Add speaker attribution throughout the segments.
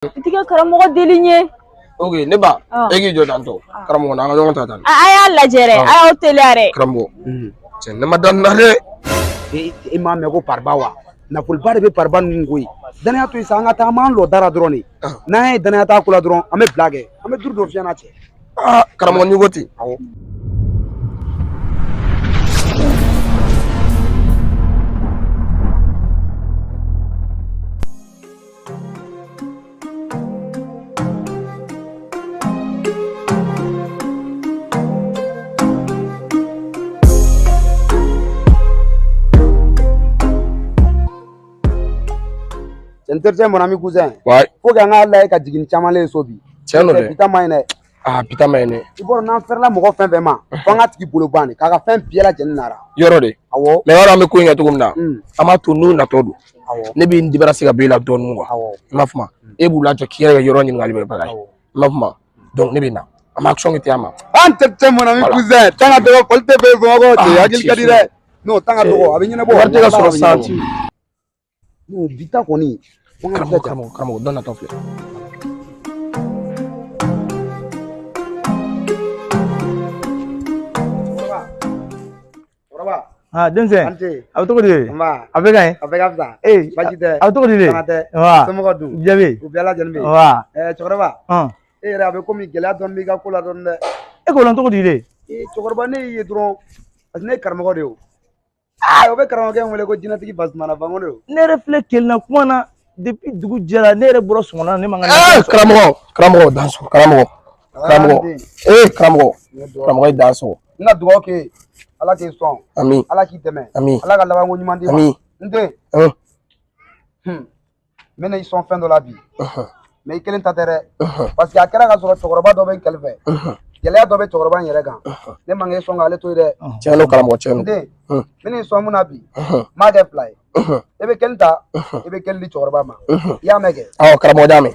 Speaker 1: I tɛ ka karamɔgɔ deli n ye.
Speaker 2: Ok, ne ba, e k'i jɔ tan tɔ. Karamɔgɔ, n'an ka ɲɔgɔn ta tan.
Speaker 1: A y'a lajɛ dɛ, a y'aw teliya dɛ.
Speaker 2: Karamɔgɔ, cɛ, ne ma da nin na dɛ.
Speaker 3: E m'a mɛn ko pariba wa? Nafoloba de bɛ pariba ninnu koyi. Danaya to yen sa, an ka taa, an b'an lɔ da la dɔrɔn de. N'an ye danaya t'a ko la dɔrɔn, an bɛ bila kɛ, an bɛ duuru dɔ fiyɛ n'a cɛ.
Speaker 2: Aa, karamɔgɔ, n'i ko ten.
Speaker 3: Awɔ. Cɛ, n terikɛ, mon ami cousin.
Speaker 2: Ouais.
Speaker 3: Faut que an k'a lajɛ ka jigin ni caman le ye so bi.
Speaker 2: Tiɲɛ don dɛ.
Speaker 3: Bi ta man ɲi dɛ.
Speaker 2: Aa, bi ta ma ɲi dɛ.
Speaker 3: I b'a dɔn, n'an fɛrɛla mɔgɔ fɛn fɛn ma, fo an ka tigi bolo ban de k'a ka fɛn bɛɛ lajɛlen nara.
Speaker 2: Yɔrɔ de.
Speaker 3: Awɔ.
Speaker 2: Mais yɔrɔ, an bɛ ko in kɛ cogo min na, an b'a to n'u natɔ don.
Speaker 3: Awɔ.
Speaker 2: Ne bɛ n débarrasser ka bɔ e la dɔɔnin quoi.
Speaker 3: Awɔ.
Speaker 2: I m'a faamu? E b'u lajɔ k'i yɛrɛ ka yɔrɔ ɲininkali bɛ baga ye.
Speaker 3: Awɔ.
Speaker 2: I m'a faamu? Donc ne bɛ na. An bɛ action kɛ ten a ma.
Speaker 3: An terikɛ, mon ami
Speaker 2: Voilà.
Speaker 3: cousin, tan ka dɔgɔ, foli tɛ bɛ Bamakɔ cɛ,
Speaker 2: Ah,
Speaker 3: hakili ka di
Speaker 2: cɛ.
Speaker 3: dɛ. Non, tan ka dɔgɔ, a bɛ ɲɛnabɔ.
Speaker 2: Wari tɛ ka sɔrɔ
Speaker 3: Walahi, a bɛ
Speaker 2: sisan.
Speaker 3: ɲɛnabɔ. Non, bi ta kɔni, fo an ka
Speaker 2: Karamɔgɔ,
Speaker 3: jilaja.
Speaker 2: karamɔgɔ, karamɔgɔ, dɔ natɔ filɛ.
Speaker 3: Cɛkɔrɔba, cɛkɔrɔba.
Speaker 4: Ah, denmisɛn.
Speaker 3: An tɛ.
Speaker 4: A bɛ cogo di?
Speaker 3: Nba.
Speaker 4: A bɛ ka ɲi.
Speaker 3: A bɛɛ ka fisa.
Speaker 4: Ee,
Speaker 3: Baasi tɛ.
Speaker 4: a bɛ cogo di de?
Speaker 3: Tana tɛ.
Speaker 4: Wa.
Speaker 3: Somɔgɔw dun?
Speaker 4: Jaabi.
Speaker 3: U bɛɛ lajɛlen bɛ yen.
Speaker 4: Wa.
Speaker 3: Cɛkɔrɔba,
Speaker 4: Ɔn.
Speaker 3: e yɛrɛ, a bɛ komi gɛlɛya dɔɔni b'i ka ko la dɔɔni dɛ.
Speaker 4: E k'o lɔn cogo di de?
Speaker 3: Ee, cɛkɔrɔba, ne y'i ye dɔrɔn, parce que ne ye karamɔgɔ de ye o. Aa, o bɛ karamɔgɔkɛ in wele ko jinɛtigi Basumana Bango de o.
Speaker 4: Ne yɛrɛ filɛ kelenna kuma na depuis dugu jɛra, ne yɛrɛ bɔra sɔgɔma na, ne man ka.
Speaker 2: Ee, karamɔgɔ, karamɔgɔ, dan sɔgɔ, karamɔgɔ. Karamɔgɔ. Ee, karamɔgɔ. Karamɔgɔ ye dan sɔgɔ.
Speaker 3: N ka dugawu k'e ye. Ala k'i sɔn.
Speaker 2: Ami.
Speaker 3: Ala k'i dɛmɛ.
Speaker 2: Ami.
Speaker 3: Ala ka labanko ɲuman d'i ma.
Speaker 2: Ami.
Speaker 3: N den.
Speaker 2: Un.
Speaker 3: N bɛna i sɔn fɛn dɔ la bi. Mais i kelen ta tɛ dɛ. Parce que a kɛra ka sɔrɔ cɛkɔrɔba dɔ bɛ n kɛrɛfɛ. Gɛlɛya dɔ bɛ cɛkɔrɔba in yɛrɛ kan. Ne man k'e sɔn k'ale to yen dɛ.
Speaker 2: Tiɲɛ don, karamɔgɔ, tiɲɛ
Speaker 3: N
Speaker 2: don.
Speaker 3: den, n bɛna i sɔn mun na bi? N b'a kɛ fila ye. E bɛ kelen ta, i bɛ kelen di cɛkɔrɔba ma. I y'a mɛn kɛ?
Speaker 2: Awɔ, karamɔgɔ, y'a mɛn.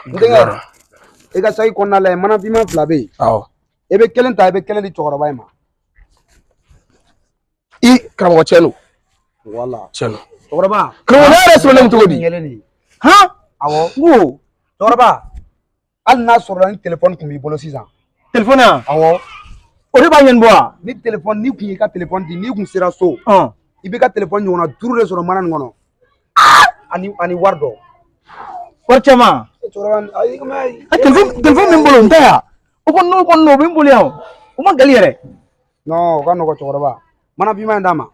Speaker 3: N denkɛ, i ka saki kɔnɔna la yen, mana finman fila bɛ yen.
Speaker 2: Awɔ.
Speaker 3: E bɛ kelen ta, i bɛ kelen di cɛkɔrɔba in ma.
Speaker 2: I karamɔgɔ, tiɲɛ don.
Speaker 3: Wala.
Speaker 2: Tiɲɛ don.
Speaker 3: Cɛkɔrɔba.
Speaker 2: Karamɔgɔ, ne yɛrɛ sɔrɔ ne cogo di?
Speaker 3: Nin yɛlɛ nin ye.
Speaker 4: Han?
Speaker 3: Awɔ.
Speaker 4: N ko.
Speaker 3: Cɛkɔrɔba, hali n'a sɔrɔla ni telefɔni tun b'i bolo sisan.
Speaker 4: Telefɔni yan?
Speaker 3: Awɔ.
Speaker 4: O de b'a ɲɛnabɔ wa?
Speaker 3: Ni telefɔni, n'i kun y'i ka telefɔni di, n'i kun sera so,
Speaker 4: Ɔn.
Speaker 3: i b'i ka telefɔni ɲɔgɔnna duuru de sɔrɔ mana nin kɔnɔ. Ani wari dɔ.
Speaker 4: Wari caman.
Speaker 3: Cɛkɔrɔba, ayi, ayi.
Speaker 4: A telefɔni bɛ n bolo, n tɛ yan. O kɔni, n'o kɔni, o bɛ n bolo yan o. O ma gali yɛrɛ.
Speaker 3: Non, o ka nɔgɔ cɛkɔrɔba. Mana finman in d'a ma.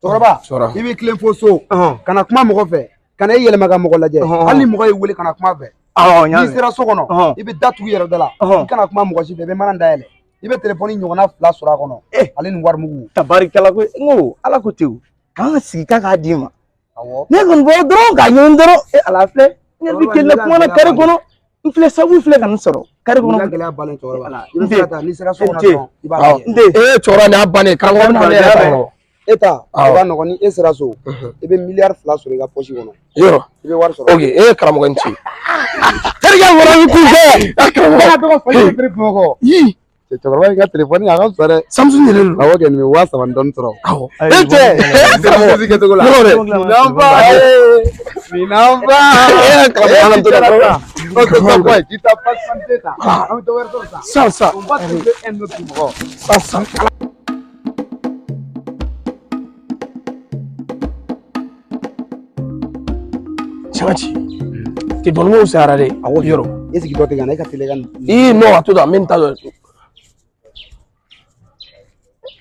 Speaker 3: Cɛkɔrɔba,
Speaker 2: Sɔrɔ.
Speaker 3: i b'i tilen fo so.
Speaker 4: Ɔhɔn.
Speaker 3: Kana kuma mɔgɔ fɛ. Kana i yɛlɛma ka mɔgɔ lajɛ.
Speaker 4: Ɔhɔn.
Speaker 3: Hali ni mɔgɔ y'i wele, kana kuma fɛ.
Speaker 4: Awɔ, n y'a
Speaker 3: N'i
Speaker 4: mɛn.
Speaker 3: sera so kɔnɔ,
Speaker 4: Ɔhɔn.
Speaker 3: i bɛ da tugu i yɛrɛ da la.
Speaker 4: Ɔhɔn.
Speaker 3: I kana kuma mɔgɔ si fɛ, i bɛ mana dayɛlɛ. I bɛ telefɔni ɲɔgɔnna fila sɔrɔ a kɔnɔ.
Speaker 4: Eh.
Speaker 3: Ale ni wari mugu.
Speaker 4: Tabarikala koyi, n ko Ala ko ten o. K'an ka sigi k'a k'a d'i ma.
Speaker 3: Awɔ.
Speaker 4: Ne kɔni bɔra dɔrɔn k'a ɲini dɔrɔn, e Ala filɛ. Ne yɛrɛ bɛ kelenna kuma na kare kɔnɔ. N filɛ, sabu filɛ ka n sɔrɔ kare
Speaker 3: N'i ka
Speaker 4: kɔnɔ.
Speaker 3: gɛlɛya bannen cɛkɔrɔba.
Speaker 4: Ala.
Speaker 3: I bɛ se ka taa, n'i sera so kɔnɔ
Speaker 4: N den.
Speaker 3: dɔrɔn, i b'a
Speaker 2: Awɔ.
Speaker 3: lajɛ.
Speaker 4: N den.
Speaker 2: Ee, cɛkɔrɔba, nin y'a bannen. Karamɔgɔ bɛna ne yɛrɛ ta kɔnɔ.
Speaker 3: E ta, o
Speaker 2: Awɔ.
Speaker 3: ka nɔgɔn, ni e sera so, i bɛ miliyari 2 sɔrɔ i ka poche kɔnɔ.
Speaker 2: Yɔrɔ.
Speaker 3: I bɛ wari sɔrɔ.
Speaker 2: Ok, ee, karamɔgɔ, n ci. Terikɛ wɛrɛ bɛ kun fɛ. A karamɔgɔ.
Speaker 3: Tɔgɔ foli bɛ bere Bamakɔ.
Speaker 2: Yi.
Speaker 3: Cɛkɔrɔba in ka telefɔni, a ka fisa dɛ.
Speaker 2: Samsung yɛrɛ don.
Speaker 3: Awɔ kɛ, nin bɛ 3000 ni dɔɔni sɔrɔ.
Speaker 2: Awɔ.
Speaker 4: Ayi,
Speaker 2: E cɛ. Ee, karamɔgɔ.
Speaker 3: Kɛcogo la.
Speaker 2: Yɔrɔ dɛ.
Speaker 3: Minanba. Minanba.
Speaker 2: Ee, karamɔgɔ, ala to la.
Speaker 3: Ok, stop, boy. K'i ta patienter ta. An bɛ dɔ wɛrɛ sɔrɔ sa.
Speaker 2: Sisan sisan.
Speaker 3: On va trouver un autre mɔgɔ.
Speaker 2: Sisan sisan. Cɛnci. Tɛ dɔnniw fisayara dɛ.
Speaker 3: Awɔ.
Speaker 2: Yɔrɔ.
Speaker 3: E sigitɔ tɛ ka na, e ka teli ka nin.
Speaker 2: Ii, non, a to tan, n bɛ nin ta dɔ.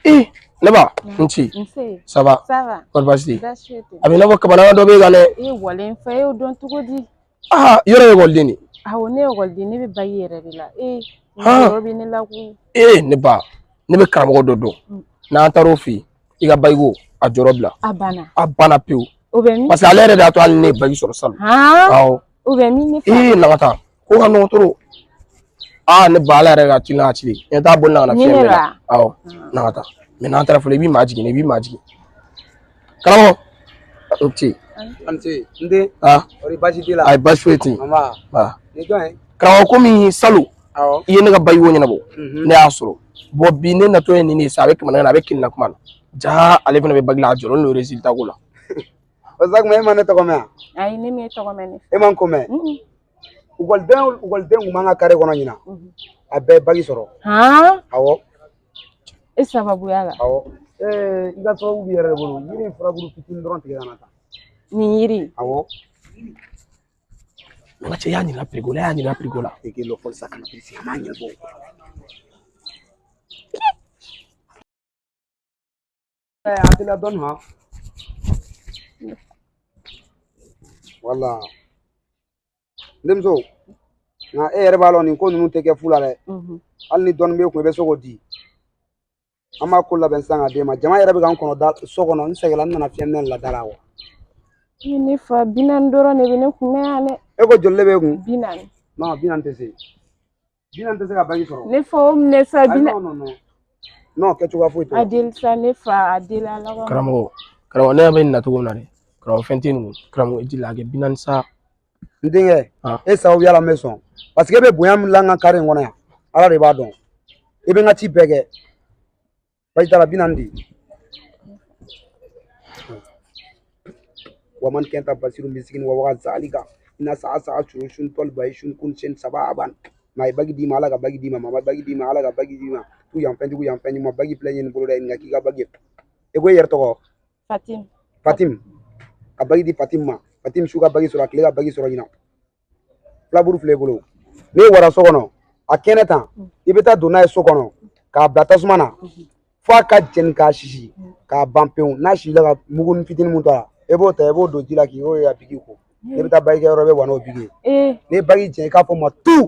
Speaker 2: Ee, ne ba, n ci.
Speaker 1: Nse.
Speaker 2: Ça va?
Speaker 1: Ça va.
Speaker 2: Kɔri baasi tɛ yen?
Speaker 1: Baasi foyi tɛ.
Speaker 2: A bɛ i n'a fɔ kabanaga dɔ bɛ e kan dɛ.
Speaker 1: E ye walen fɔ, e y'o dɔn cogo di?
Speaker 2: Aa, yɔrɔ ye ekɔliden de ye.
Speaker 1: Awɔ, ne ye ekɔliden, ne bɛ bac yɛrɛ de la. Ee,
Speaker 2: Han.
Speaker 1: jɔyɔrɔ bɛ ne la koyi.
Speaker 2: Ee, ne ba, ne bɛ karamɔgɔ dɔ dɔn. N'an taara o fɛ yen, i ka bac ko a jɔyɔrɔ bila.
Speaker 1: A banna.
Speaker 2: A banna pewu.
Speaker 1: O bɛ min?
Speaker 2: Parce que ale yɛrɛ de y'a to hali ne ye bac sɔrɔ salon.
Speaker 1: Han?
Speaker 2: Awɔ.
Speaker 1: O bɛ min ne fa?
Speaker 2: Ee, na ka taa. Ko ka nɔgɔn trop. Aa, ne ba, ala yɛrɛ ka ci n'a ci. N t'a boli na ka na
Speaker 1: Ni
Speaker 2: fiɲɛ
Speaker 1: ne
Speaker 2: minɛ.
Speaker 1: la?
Speaker 2: Awɔ, na ka taa. Mais n'an taara fɔlɔ, i b'i maa jigin, i b'i maa jigin. Karamɔgɔ, n ce.
Speaker 3: An ce. N den.
Speaker 2: Ah,
Speaker 3: Kɔri baasi t'i la?
Speaker 2: ayi, baasi foyi tɛ yen.
Speaker 3: Nba.
Speaker 2: Ah.
Speaker 3: Ni jɔn ye?
Speaker 2: Karamɔgɔ, komi salon,
Speaker 3: Awɔ.
Speaker 2: i ye ne ka bac ko ɲɛnabɔ.
Speaker 3: Mhm.
Speaker 2: Ne y'a sɔrɔ. Bon, bi ne natɔ ye nin de ye sa, a bɛ kamanagan na, a bɛ kelenna kuma na. Ja, ale fana bɛ bac la, a jɔlen don résultat ko la.
Speaker 3: O Zakuma, e ma ne tɔgɔ mɛn wa?
Speaker 1: Ayi, ne m'e tɔgɔ mɛn ne.
Speaker 3: E ma n ko mɛn? Ukɔliden kun b'an ka kare kɔnɔ ɲinan. A bɛɛ ye baki sɔrɔ.
Speaker 1: Han?
Speaker 3: Awɔ.
Speaker 1: E sababuya la.
Speaker 3: Awɔ. I ka sababu b'i yɛrɛ de bolo. Yiri in furabulu fitinin dɔrɔn tigɛ ka na tan.
Speaker 1: Nin yiri.
Speaker 3: Awɔ.
Speaker 2: N ka cɛ, i y'a ɲininka piriko la, i y'a ɲininka piriko la.
Speaker 3: E k'i lɔ fɔli sa, kana pirisi, an b'a ɲɛfɔ. A teliya dɔɔni han. Wala. N denmuso, nka e yɛrɛ b'a lɔn nin ko ninnu tɛ kɛ fu la dɛ. Hali ni dɔɔnin b'e kun, i bɛ se k'o di. An b'a ko labɛn sisan ka d'e ma. Jama yɛrɛ bɛ ka n kɔnɔ da so kɔnɔ, n sɛgɛnna, n nana fiɲɛ minɛ la da la wa.
Speaker 1: Ne fa, 40 dɔrɔn de bɛ ne kun na yan dɛ.
Speaker 3: E ko joli de b'e kun?
Speaker 1: 40.
Speaker 3: Non, 40 tɛ se. 40 tɛ se ka baki sɔrɔ.
Speaker 1: Ne fa, o minɛ sa,
Speaker 3: Ayi,
Speaker 1: 40.
Speaker 3: non, non, non. Non, kɛcogoya foyi t'o la.
Speaker 1: A deli sa, ne fa, a deli Ala kama.
Speaker 2: Karamɔgɔ, ne ɲɛ bɛ nin na cogo min na dɛ. Karamɔgɔ, fɛn tɛ nin kun. Karamɔgɔ, i jija a kɛ 40 sa.
Speaker 3: N denkɛ,
Speaker 2: Ah.
Speaker 3: e sababuya la n bɛ sɔn. Parce que e bɛ bonya min la n ka kare in kɔnɔ yan, Ala de b'a dɔn. I bɛ n ka ci bɛɛ kɛ. Baasi t'a la, 40 di. Waman kɛnta basiru misigin wa waga zalika ina sa'a sa'a shuru shun tol bai shun kun sen saba aban maa ye bagi d'i ma, Ala ka bagi d'i ma, maa ma bagi d'i ma, Ala ka bagi d'i ma, tu yan fɛn jugu, yan fɛn ɲuman, bagi filɛ nin bolo dɛ, nka k'i ka bagi. E ko e yɛrɛ tɔgɔ?
Speaker 1: Fatim.
Speaker 3: Fatim. Ka bagi di Fatim ma. Fatim su ka bagi sɔrɔ, a tile ka bagi sɔrɔ ɲinan. Filaburu filɛ i bolo. N'e wara so kɔnɔ, a kɛnɛ tan, i bɛ taa don n'a ye so kɔnɔ k'a bila tasuma na fo a ka jɛni k'a sisi k'a ban pewu. N'a sisila ka mugu fitinin mun to a la, e b'o ta, i b'o don ji la k'i y'o ye a bigi ko. Ne bɛ taa bagi kɛyɔrɔ, i bɛ wa n'o bigi ye. N'i ye bagi jɛn, i k'a fɔ n ma tu.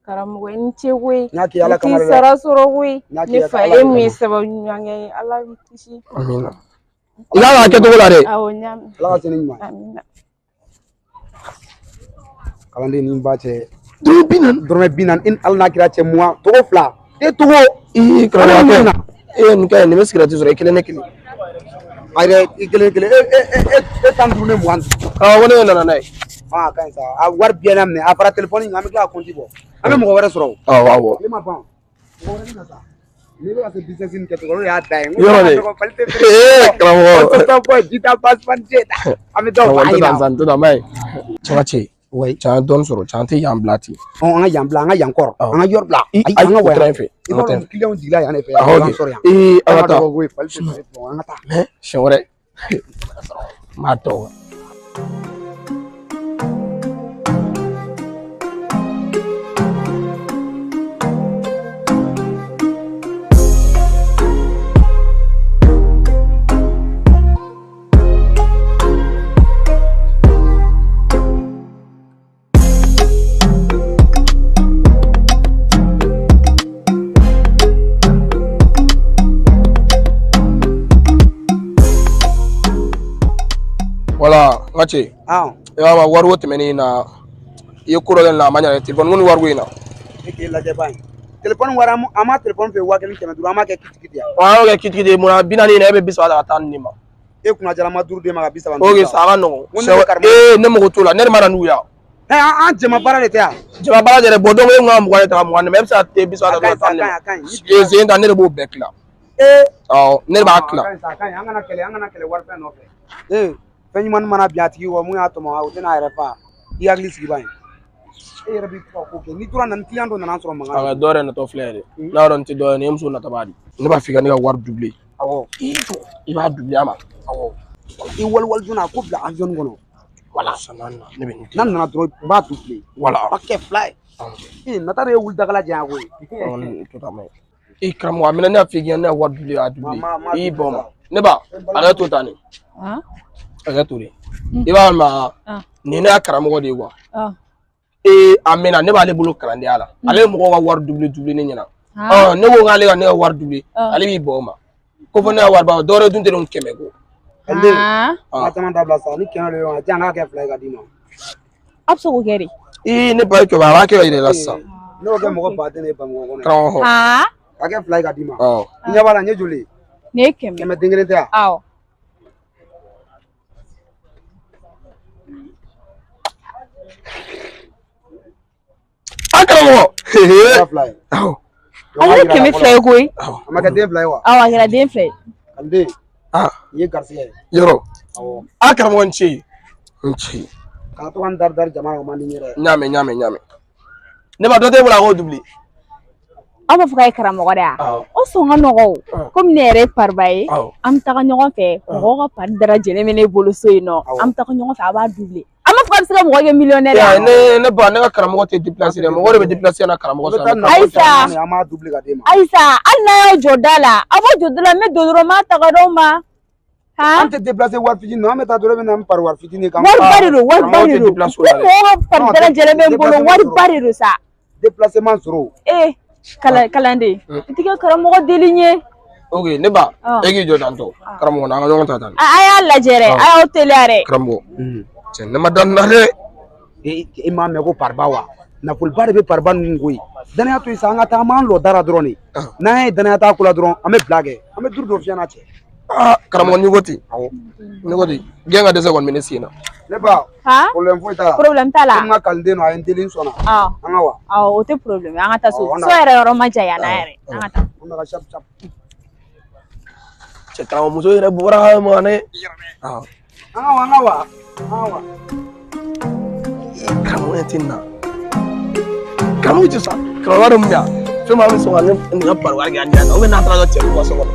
Speaker 1: Karamɔgɔ, i ni ce koyi.
Speaker 3: N y'a k'i Ala
Speaker 1: N t'i
Speaker 3: kama dɛ.
Speaker 1: sara sɔrɔ koyi.
Speaker 3: N y'a k'i
Speaker 1: Ne fa,
Speaker 3: Ala
Speaker 1: e
Speaker 3: de
Speaker 1: mun ye
Speaker 3: kama.
Speaker 1: sababu ɲuman kɛ n ye, Ala k'i kisi.
Speaker 2: Amina. I k'a k'a kɛcogo la dɛ.
Speaker 1: Awɔ, n y'a mɛn.
Speaker 3: Ala ka se ni ɲuman ye.
Speaker 1: Amina.
Speaker 3: Kalanden ni ba cɛ.
Speaker 2: Dɔrɔmɛ 40.
Speaker 3: Dɔrɔmɛ 40, i ni Ala n'a kira cɛ, mugan togo fila. E togo.
Speaker 2: Ii, karamɔgɔ, a kɛ. E ye nin kɛ, nin bɛ sigɛrɛti sɔrɔ, i kelen, ne kelen.
Speaker 3: Ayi dɛ, i kelen kelen. E 15, ne 25.
Speaker 2: Karamɔgɔ, ne nana n'a ye.
Speaker 3: Ah, a ka ɲi sa. A wari bɛɛ na minɛ. A fara telefɔni in kan, an bɛ tila ka kɔnti bɔ. An bɛ mɔgɔ wɛrɛ sɔrɔ o.
Speaker 2: Awɔ, awɔ.
Speaker 3: Tile ma ban. Mɔgɔ wɛrɛ bɛ na sa. N'i bɛ ka se business nin kɛcogo, o de y'a dan ye.
Speaker 2: Yɔrɔ de. Ee, karamɔgɔ.
Speaker 3: An bɛ dɔw
Speaker 2: Karamɔgɔ,
Speaker 3: fa
Speaker 2: n tɛ
Speaker 3: yira.
Speaker 2: taa san, n tɛ taa, n b'a ye. Cɛ ka cɛ.
Speaker 3: Oui.
Speaker 2: Cɛ, an ye dɔɔnin sɔrɔ, cɛ, an tɛ yan bila ten.
Speaker 3: Ɔn, an ka yan bila, an ka yan kɔrɔ.
Speaker 2: Awɔ.
Speaker 3: An ka yɔrɔ bila.
Speaker 2: I
Speaker 3: Ayi,
Speaker 2: ayi,
Speaker 3: an ka
Speaker 2: o
Speaker 3: wa
Speaker 2: taara
Speaker 3: yan.
Speaker 2: yen fɛ.
Speaker 3: I
Speaker 2: An ka
Speaker 3: b'a
Speaker 2: taa
Speaker 3: dɔn
Speaker 2: yen fɛ.
Speaker 3: client jigila yan de fɛ.
Speaker 2: Awɔ,
Speaker 3: An
Speaker 2: ok.
Speaker 3: sɔrɔ yan.
Speaker 2: Ee, an
Speaker 3: An
Speaker 2: ka
Speaker 3: ka
Speaker 2: taa.
Speaker 3: dɔgɔ koyi, fali tɛ feere, an ka taa.
Speaker 2: Mais siɲɛ wɛrɛ, n b'a tɔ kan. Wala, n ka cɛ.
Speaker 3: Ah,
Speaker 2: I b'a dɔn, wariko tɛmɛnen na, i ye ko dɔ kɛ nin na, a ma ɲa dɛ. Telefɔni ko ni wariko in na.
Speaker 3: E k'e lajɛ ba in. Telefɔni wari, an ma telefɔni feere 1500, an m'a kɛ kitikiti yan.
Speaker 2: Wa an y'o kɛ kitikiti ye, mun na 40 in na, e bɛ 30 ta ka taa nin de ma.
Speaker 3: E kunna jara ma 5 d'e ma ka 30
Speaker 2: Ok,
Speaker 3: di.
Speaker 2: sa, a ka nɔgɔn.
Speaker 3: Ko ne bɛ karamɔgɔ.
Speaker 2: Ee, ne mago t'o la, ne de ma na n'u ye yan.
Speaker 3: Ɛ, an jɛma baara de tɛ yan.
Speaker 2: Jama baara yɛrɛ bɔ, donc e kun ka 20 de ta ka 20 di ma, e bɛ se ka te 30
Speaker 3: A
Speaker 2: ta
Speaker 3: ka ɲi
Speaker 2: ka
Speaker 3: sa,
Speaker 2: taa
Speaker 3: a
Speaker 2: nin
Speaker 3: ka
Speaker 2: de
Speaker 3: ɲi, a ka
Speaker 2: ma.
Speaker 3: ɲi.
Speaker 2: Ee, sen ta, ne de b'o bɛɛ tila.
Speaker 3: Ee.
Speaker 2: Awɔ, ne de b'a
Speaker 3: A
Speaker 2: tila.
Speaker 3: ka ɲi sa, a ka ɲi. An kana kɛlɛ, an kana kɛlɛ warifɛn nɔfɛ. Ee, fɛn ɲuman mana bin a tigi kɔ, mun y'a tɔmɔ, o tɛna a yɛrɛ fa. I hakili sigi ba in. E yɛrɛ b'i to ka ko kɛ. N'i tora na, ni client dɔ nana an sɔrɔ mankan
Speaker 2: A
Speaker 3: na.
Speaker 2: ka dɔ yɛrɛ natɔ filɛ yɛrɛ. N'a yɔrɔ nin tɛ dɔ ye, nin ye muso natɔ b'a di. Ne b'a f'i ka ne ka wari doubler.
Speaker 3: Awɔ.
Speaker 2: I jɔ, i b'a doubler a ma.
Speaker 3: Awɔ. I wali joona, a ko bila avion kɔnɔ.
Speaker 2: Wala, sanna na, ne bɛ nin di.
Speaker 3: N'a nana dɔrɔn, n b'a doubler.
Speaker 2: Wala.
Speaker 3: A kɛ fila ye. Ee, nata de ye wuli dagala janya koyi.
Speaker 2: Ɔ, to ta ma ɲi. E karamɔgɔ, a minɛ, ne y'a f'i ɲɛna, ne ka wari doubler, a doubler.
Speaker 3: Ma
Speaker 2: I y'i ban o ma.
Speaker 3: doubler.
Speaker 2: Ne ba, a kɛ to tan de.
Speaker 1: Han?
Speaker 2: A kɛ to de. I b'a ma,
Speaker 1: Ah.
Speaker 2: nin ye ne ka karamɔgɔ de ye quoi.
Speaker 1: Ah.
Speaker 2: Ee, a mɛnna, ne b'ale bolo kalandenya la. Ale ye mɔgɔw ka wari doubler doubler ne ɲɛna.
Speaker 1: Han?
Speaker 2: Ɔ, ne ko k'ale ka ne ka wari doubler,
Speaker 1: Ah.
Speaker 2: ale b'i ban o ma. Ko fɔ ne ka wari b'a ma, dɔwɛrɛ dun tɛ ne 100 ko.
Speaker 3: Ɛnden,
Speaker 1: Han?
Speaker 3: an ka caman dabila sa, ni kɛmɛ de bɛ yen, a diyan, an k'a kɛ fila ye ka d'i ma.
Speaker 1: A bɛ se k'o kɛ de.
Speaker 2: Ee, ne ba ye kɛmɛ, a b'a kɛ ka yɛrɛ la sisan.
Speaker 3: Ne y'o kɛ mɔgɔ baden de ye Bamakɔ kɔnɔ yan.
Speaker 2: Karamɔgɔ.
Speaker 1: Han?
Speaker 3: K'a kɛ fila ye ka d'i ma.
Speaker 2: Ɔ.
Speaker 3: I ɲɛ b'a la, n ye joli ye?
Speaker 1: Nin ye 100.
Speaker 3: 100 den kelen tɛ yan.
Speaker 1: Awɔ.
Speaker 2: A karamɔgɔ.
Speaker 3: Kɛra fila ye.
Speaker 2: Awɔ.
Speaker 1: A kɛra 200 ye koyi.
Speaker 2: Awɔ.
Speaker 3: A ma kɛ den fila ye wa?
Speaker 1: Awɔ, a kɛra den fila ye.
Speaker 3: Kaliden,
Speaker 2: Ah,
Speaker 3: nin ye garisigɛ ye.
Speaker 2: yɔrɔ.
Speaker 3: Awɔ.
Speaker 2: A karamɔgɔ n ce. N ce.
Speaker 3: Kana to ka n dari dari jama la, o man di n ye dɛ.
Speaker 2: N y'a mɛn, n y'a mɛn, n y'a mɛn. Ne ba dɔ t'e bolo a k'o dubili.
Speaker 1: Aw b'a fɔ k'a ye karamɔgɔ de ya?
Speaker 2: Awɔ.
Speaker 1: O sɔn ka nɔgɔ o.
Speaker 2: Awɔ.
Speaker 1: Komi ne yɛrɛ ye pariba ye,
Speaker 2: Awɔ.
Speaker 1: an bɛ taga ɲɔgɔn fɛ, mɔgɔw ka pari darajɛlen bɛ ne bolo so yen nɔ,
Speaker 3: Awɔ.
Speaker 1: an bɛ taga ɲɔgɔn fɛ, a b'a doubler. An b'a fɔ k'a bɛ se ka mɔgɔ kɛ millionnaire
Speaker 2: Ya,
Speaker 1: ye.
Speaker 2: ne ba, ne ka karamɔgɔ tɛ déplacer dɛ, mɔgɔ de bɛ déplacer na karamɔgɔ
Speaker 3: I bɛ
Speaker 2: sara.
Speaker 3: taa nafolo
Speaker 1: Ayisa.
Speaker 3: caman na, an b'a double ka d'e ma.
Speaker 1: Ayisa, hali n'a y'aw jɔ da la, aw b'aw jɔ da la, n bɛ don dɔrɔn n b'a ta ka d'aw ma. Han?
Speaker 3: An tɛ déplacer wari fitinin na, an bɛ taa dɔrɔn, e bɛ na ni pari wari fitinin ye k'an
Speaker 1: Wariba de don, wariba
Speaker 2: karamɔgɔ
Speaker 1: de
Speaker 2: tɛ
Speaker 1: don.
Speaker 2: déplacer o
Speaker 1: Ni
Speaker 2: la dɛ.
Speaker 1: mɔgɔw ka pari
Speaker 3: Non,
Speaker 1: darajɛlen bɛ n bolo,
Speaker 3: déplacement
Speaker 1: wariba de don sa.
Speaker 3: Déplacement sɔrɔ.
Speaker 1: Ee, kalanden, i tɛ kɛ karamɔgɔ deli n ye.
Speaker 2: Ok, ne ba,
Speaker 1: Ɔ.
Speaker 2: e k'i jɔ tan tɔ. Karamɔgɔ, n'an ka ɲɔgɔn ta tan.
Speaker 1: A y'a lajɛ dɛ, a y'aw teliya dɛ.
Speaker 2: Karamɔgɔ, cɛ ne ma da nin na dɛ.
Speaker 3: E m'a mɛn ko pariba wa? Nafoloba de bɛ pariba ninnu koyi. Danaya to yen sa, an ka taa, an b'an lɔ da la dɔrɔn de. N'an ye danaya t'a ko la dɔrɔn, an bɛ bila kɛ. An bɛ duuru dɔ fiyɛ n'a cɛ.
Speaker 2: Ah, karamɔgɔ n'i ko ten. N'i ko ten, gɛn ka dɛsɛ kɔni bɛ ne sen na.
Speaker 3: Ne ba,
Speaker 1: Han?
Speaker 3: problème foyi t'a la.
Speaker 1: Problème t'a la.
Speaker 3: Komi n ka kalanden don, a ye n deli, n sɔnna.
Speaker 1: Awɔ.
Speaker 3: An ka wa.
Speaker 1: Awɔ, o tɛ problème ye, an ka taa so.
Speaker 3: Awɔ, an
Speaker 1: So
Speaker 3: na.
Speaker 1: yɛrɛ yɔrɔ ma jan yan na yɛrɛ. An ka taa.
Speaker 3: An bɛ ka sap sap.
Speaker 2: Cɛ karamɔgɔ muso yɛrɛ bɔra ma ne. Ah,
Speaker 3: An ka wa, an ka wa. An ka wa.
Speaker 2: Karamɔgɔ ɲɛ tɛ nin na. Karamɔgɔ tɛ sa. Karamɔgɔ b'a dɔn mun bɛ yan. Fɛn min an bɛ sɔn ka ne nin ka pari wari kɛ an ɲɛ kan. N'a taara cɛ ka so kɔnɔ.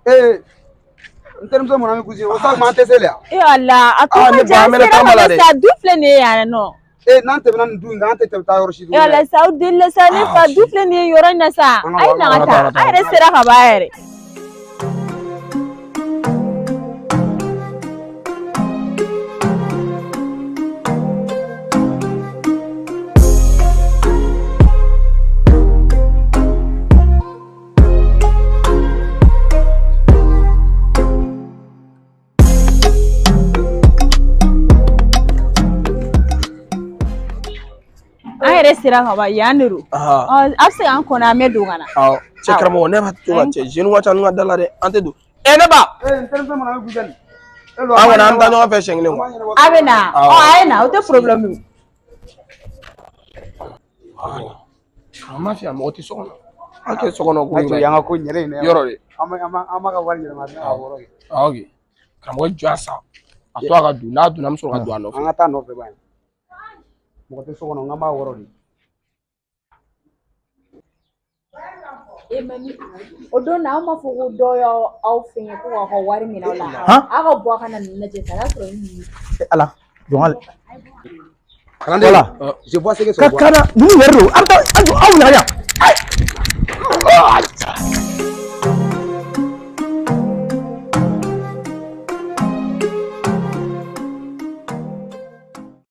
Speaker 3: Ee, n terimuso mun na bɛ kusi o sa kuma an tɛ se le yan.
Speaker 1: E Ala, a to
Speaker 2: Ah,
Speaker 1: ka
Speaker 2: ne ba,
Speaker 1: jan,
Speaker 2: an
Speaker 1: an
Speaker 2: bɛna
Speaker 1: sera
Speaker 2: taama
Speaker 1: ka
Speaker 2: la
Speaker 1: ban
Speaker 2: dɛ.
Speaker 1: sa, du filɛ nin ye yan nɔ.
Speaker 3: Ee, n'an tɛmɛna nin du in kan, an tɛ tɛmɛ taa yɔrɔ si
Speaker 1: E
Speaker 3: tuguni
Speaker 1: Ala
Speaker 3: dɛ.
Speaker 1: sa, aw delila sa, ne fa, du filɛ nin ye yɔrɔ in na sa.
Speaker 3: An ka
Speaker 1: A ye
Speaker 3: wa,
Speaker 1: na
Speaker 3: an
Speaker 1: ka
Speaker 2: ka
Speaker 1: taa,
Speaker 2: taa,
Speaker 1: a yɛrɛ sera ka ban yɛrɛ. An yɛrɛ sera ka ban, yan de don.
Speaker 2: Ah,
Speaker 1: Ɔ, a bɛ se k'an kɔnɔ, an bɛ don ka na.
Speaker 2: awɔ. Cɛ karamɔgɔ, ne b'a to ka cɛ jeune ka ca ninnu ka da la dɛ. An tɛ don. E ne ba,
Speaker 3: Ee, n terimuso mun na bɛ kusi nin. E lɔ,
Speaker 2: an kɔni an bɛ taa ɲɔgɔn fɛ siɲɛ kelen
Speaker 3: an
Speaker 2: quoi.
Speaker 3: b'a ɲɛnabɔ.
Speaker 1: A bɛ na, ɔ a ye na, o tɛ problème ye.
Speaker 2: An ma fiya, mɔgɔ tɛ so kɔnɔ. An kɛ so kɔnɔ ko
Speaker 3: A jɔ, yan ka ko ɲɛnɛ in dɛ.
Speaker 2: yɔrɔ de.
Speaker 3: An bɛ an b'a ka wari yɛlɛma, an bɛ ka wɔɔrɔ kɛ.
Speaker 2: Ah, ok. Karamɔgɔ jɔ a sa. A to a ka don, n'a donna an bɛ sɔrɔ ka don a nɔfɛ.
Speaker 3: An ka taa nɔfɛ ban. Mɔgɔ tɛ so kɔnɔ, n k'an b'a wɔɔrɔ de.
Speaker 1: E mami, o don na aw ma fɔ ko dɔ y'aw aw fɛngɛ ko k'aw ka wari minɛ aw la.
Speaker 4: Han?
Speaker 1: Aw ka bɔ a ka na ninnu lajɛ sa, n'a sɔrɔ nin
Speaker 4: Ala, jɔn ale.
Speaker 3: Kalanden,
Speaker 4: Voilà.
Speaker 3: je vois ce que
Speaker 4: Ka
Speaker 3: c'est.
Speaker 4: kana ninnu yɛrɛ don. An bɛ taa an jɔ aw na yan. Ayi.